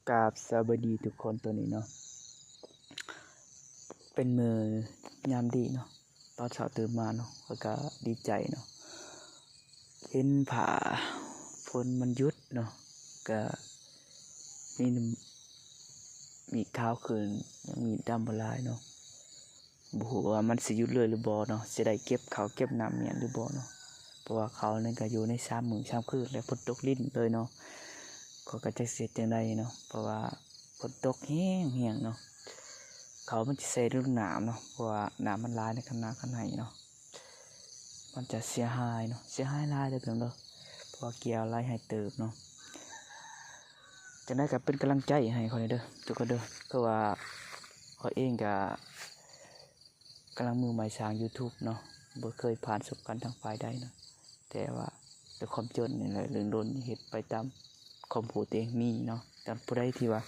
ກາບສະບາຍດີທຸກຄົນ ຕອນນີ້ເນາະ ເປັນມື້ຍາມດີເນາະ ຕອນເຊົ້າຕື່ນມາເນາະ ຂ້ອຍກະດີໃຈເນາະ ເຫັນຟ້າຝົນມັນຢຸດເນາະ ກະມີ ມີຂາວຂຶ້ນ ຍັງມີດຳບໍ່ຫຼາຍເນາະ. ບໍ່ຮູ້ວ່າມັນຊິຢຸດເລີຍຫຼືບໍ່ເນາະ ຊິໄດ້ເກັບເຂົ້າເກັບນ້ຳແມ່ນຫຼືບໍ່ເນາະ ເພາະວ່າເຂົ້ານີ້ກະຢູ່ໃນສາມມື້ສາມຄືນແລ້ວ ຝົນຕົກລິນເລີຍເນາະ ຂ້ອຍກະຈັກຊິເຮັດຈັ່ງໃດເນາະ ເພາະວ່າຝົນຕົກແຮງໆເນາະ ເຂົ້າມັນຈະແຊ່ລົງນ້ຳເນາະ ເພາະວ່ານ້ຳມັນຫຼາຍໃນຄັນນາຄັນໄຮ່ເນາະ ມັນຈະເສຍຫາຍເນາະ ເສຍຫາຍຫຼາຍເດີພີ່ນ້ອງເດີ ເພາະວ່າກ່ຽວຫຼາຍໄຮ່ເຕີບເນາະ. ຈັ່ງໃດກະເປັນກຳລັງໃຈໃຫ້ຂ້ອຍແດ່ເດີທຸກຄົນເດີ ເພາະວ່າຂ້ອຍເອງກະ ກຳລັງມືໃໝ່ສ້າງ YouTube ເນາະ ບໍ່ເຄີຍຜ່ານປະສົບການທາງຝ່າຍໃດເນາະ ແຕ່ວ່າດ້ວຍຄວາມຈົນນີ້ແຫຼະ ເລື່ອງລົ້ນເຮັດໄປຕາມຄວາມຮູ້ຕົວເອງມີເນາະ ຖ້າຜູ້ໃດທີ່ວ່າ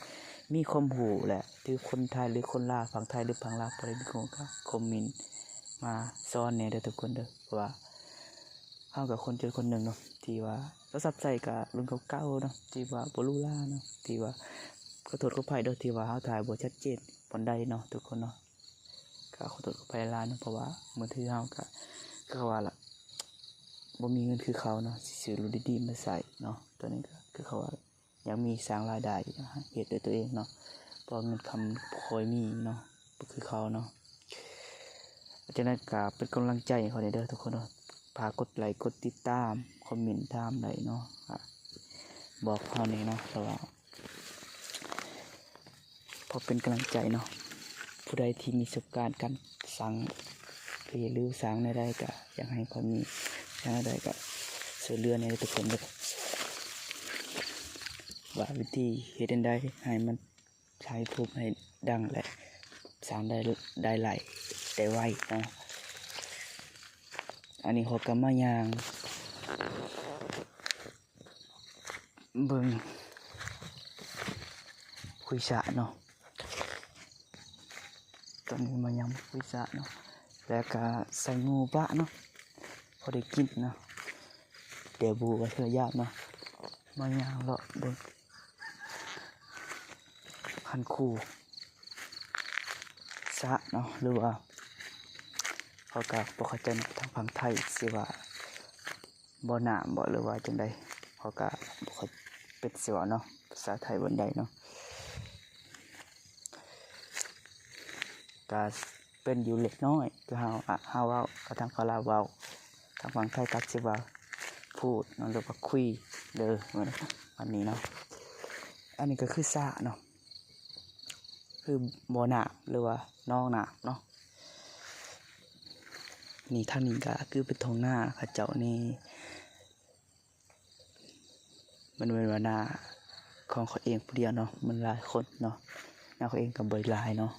ມີຄວາມຮູ້ແຫຼະ ຫຼືຄົນໄທ ຫຼືຄົນລາວ ຝັ່ງໄທ ຫຼືຝັ່ງລາວ ຜູ້ໃດມີຄວາມຮູ້ກະຄອມເມັນມາສອນແດ່ເດີທຸກຄົນເດີ ເພາະວ່າເຮົາກະຄົນຈົນຄົນໜຶ່ງເນາະ ທີ່ວ່າໂທລະສັບໃຊ້ກະລຸ້ນເກົ່າໆເນາະ ທີ່ວ່າບໍ່ຫຼູຫຼາເນາະ ທີ່ວ່າ ຂໍໂທດຂໍອະໄພເດີ ທີ່ວ່າເຮົາຖ່າຍບໍ່ຊັດເຈນປານໃດເນາະທຸກຄົນເນາະ ກະຂໍໂທດຂໍອະໄພຫຼາຍເນາະ ເພາະວ່າມືຖືເຮົາກະ ຄືເຂົາວ່າລະ ບໍ່ມີເງິນຄືເຂົາເນາະ ຊິຊື້ລຸ້ນດີໆມາໃຊ້ເນາະ ຕອນນີ້ກະຄືເຂົາວ່າ ຢາກມີສ້າງລາຍໄດ້ ເຮັດດ້ວຍຕົວເອງເນາະ ເພາະວ່າເງິນຄຳບໍ່ຄ່ອຍມີເນາະ ບໍ່ຄືເຂົາເນາະ. ຈັ່ງໃດກະເປັນກຳລັງໃຈໃຫ້ຂ້ອຍແດ່ເດີທຸກຄົນເນາະ ຝາກກົດໄລກົດຕິດຕາມ ຄອມເມັນຖາມໄດ້ເນາະ ບອກເຮົາແດ່ເນາະ ເພາະວ່າ ພໍເປັນກຳລັງໃຈເນາະ ຜູ້ໃດທີ່ມີປະສົບການການສ້າງເພຈ ຫຼືສ້າງແນວໃດກະຢາກໃຫ້ຂ້ອຍມີ ສ້າງແນວໃດກະຊ່ວຍເຫຼືອແດ່ເດີທຸກຄົນເດີ ວ່າວິທີເຮັດຈັ່ງໃດໃຫ້ມັນ ຖ່າຍຮູບໃຫ້ດັງ ແລະ ສ້າງໄດ້ ໄດ້ຫຼາຍ ໄດ້ໄວເນາະ. ອັນນີ້ຂ້ອຍກະມາຍ່າງເບິ່ງຄຸຍສະເນາະ ຕອນນີ້ມາຍ່າງຄຸຍສະເນາະ ແລ້ວກະໃສ່ໝູປະເນາະ ພໍໄດ້ກິນເນາະ ແຕ່ບໍ່ວ່າເທື່ອຍາມເນາະ ມາຍ່າງເລາະເບິ່ງ ຄັນຄູສະເນາະ ຫຼືວ່າ ເຮົາກະບໍ່ເຂົ້າໃຈເນາະ ທາງຝັ່ງໄທຊິວ່າບໍ່ນ້ຳບໍ ຫຼືວ່າຈັ່ງໃດ ເຮົາກະບໍ່ເປັນຊິເວົ້າເນາະ ພາສາໄທບ່ອນໃດເນາະ ກະເປັນຢູ່ເລັກນ້ອຍ ຄືເຮົາ ເຮົາເວົ້າ ກັບທາງຝັ່ງລາວເວົ້າ ທາງຝັ່ງໄທກະຊິວ່າພູດເນາະ ຫຼືວ່າຄຸຍເດີ ອັນນີ້ເນາະ ອັນນີ້ກະຄືສະເນາະ ຄືບໍ່ນ້ຳ ຫຼືວ່າໜອງນ້ຳເນາະ. ນີ້ທາງນີ້ກະຄືເປັນທົ່ງນາເຂົາເຈົ້ານີ້ ມັນບໍ່ແມ່ນວ່ານາຂອງຂ້ອຍເອງຜູ້ດຽວເນາະ ມັນຫຼາຍຄົນເນາະ ນາຂ້ອຍເອງກະບໍ່ໄດ້ຫຼາຍເນາະ.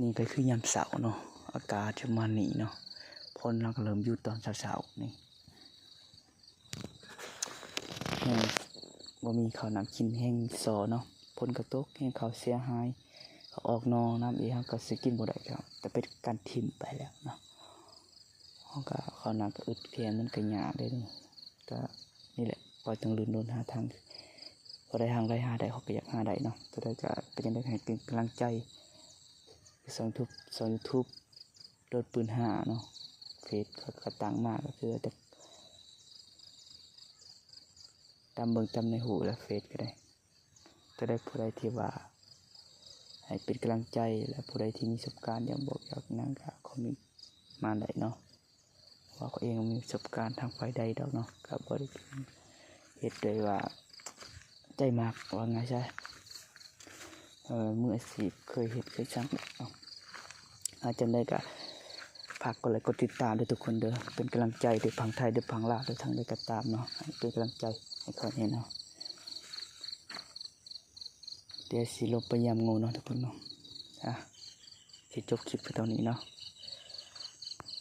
ນີ້ກະຄືຍາມເຊົ້າເນາະ ອາກາດປະມານນີ້ເນາະ ຝົນລາວກະເລີ່ມຢຸດຕອນເຊົ້າໆນີ້ ແຮງບໍ່ມີເຂົ້ານ້ຳກິນ ແຮງສໍ້ເນາະ ຝົນກະຕົກແຮງ ເຂົ້າເສຍຫາຍ ເຂົ້າອອກໜໍ່ນຳອີກ ເຮົາກະຊິກິນບໍ່ໄດ້ແລ້ວ ກະເປັນການຖິ້ມໄປແລ້ວເນາະ. ເຮົາກະເຂົ້ານາກະອຶດແຂນ ມັນກະຍາກເດ້ ກະນີ້ແຫຼະ ຂ້ອຍຕ້ອງດີ້ນລົນຫາທາງ ພໍໄດ້ຫາໄດ້ ຫາໄດ້ ເຮົາກະຢາກຫາໄດ້ເນາະ. ຈັ່ງໃດກະເປັນຈັ່ງໃດໃຫ້ເປັນກຳລັງໃຈ ຊ່ອງຢູທູບ ຊ່ອງຢູທູບໂດດປືນຫ້າເນາະ ເຟສເຂົາກະຕັ້ງມາກະຄືແຕ່ ຕາມເບິ່ງຕາມໃນຫູແລ້ວ ເຟສກະໄດ້. ຈະໄດ້ຜູ້ໃດທີ່ວ່າໃຫ້ເປັນກຳລັງໃຈ ແລະ ຜູ້ໃດທີ່ມີປະສົບການຢາກບອກຢາກຫຍັງກະຄອມເມັນມາໄດ້ເນາະ ເພາະວ່າຂ້ອຍເອງບໍ່ມີປະສົບການທາງຝ່າຍໃດດອກເນາະ ກະບໍ່ໄດ້ເຮັດໂດຍວ່າໃຈມັກ ວ່າງ່າຍຊະ ເອີ ມືອາຊີບ ເຄີຍເຮັດເຄີຍຊ່າງເນາະ. ອາ ຈັ່ງໃດກະຝາກກົດໄລກົດຕິດຕາມເດີທຸກຄົນເດີ ເປັນກຳລັງໃຈເດີ ຝັ່ງໄທເດີ ຝັ່ງລາວເດີ ທາງໃດກະຕາມເນາະ ໃຫ້ເປັນກຳລັງໃຈໃຫ້ຂ້ອຍແດ່ເນາະ. ດຽວຊິລົງໄປຢາມງູເນາະທຸກຄົນເນາະ ອາ ຊິຈົບຄລິບໄປເທົ່ານີ້ເນາະ.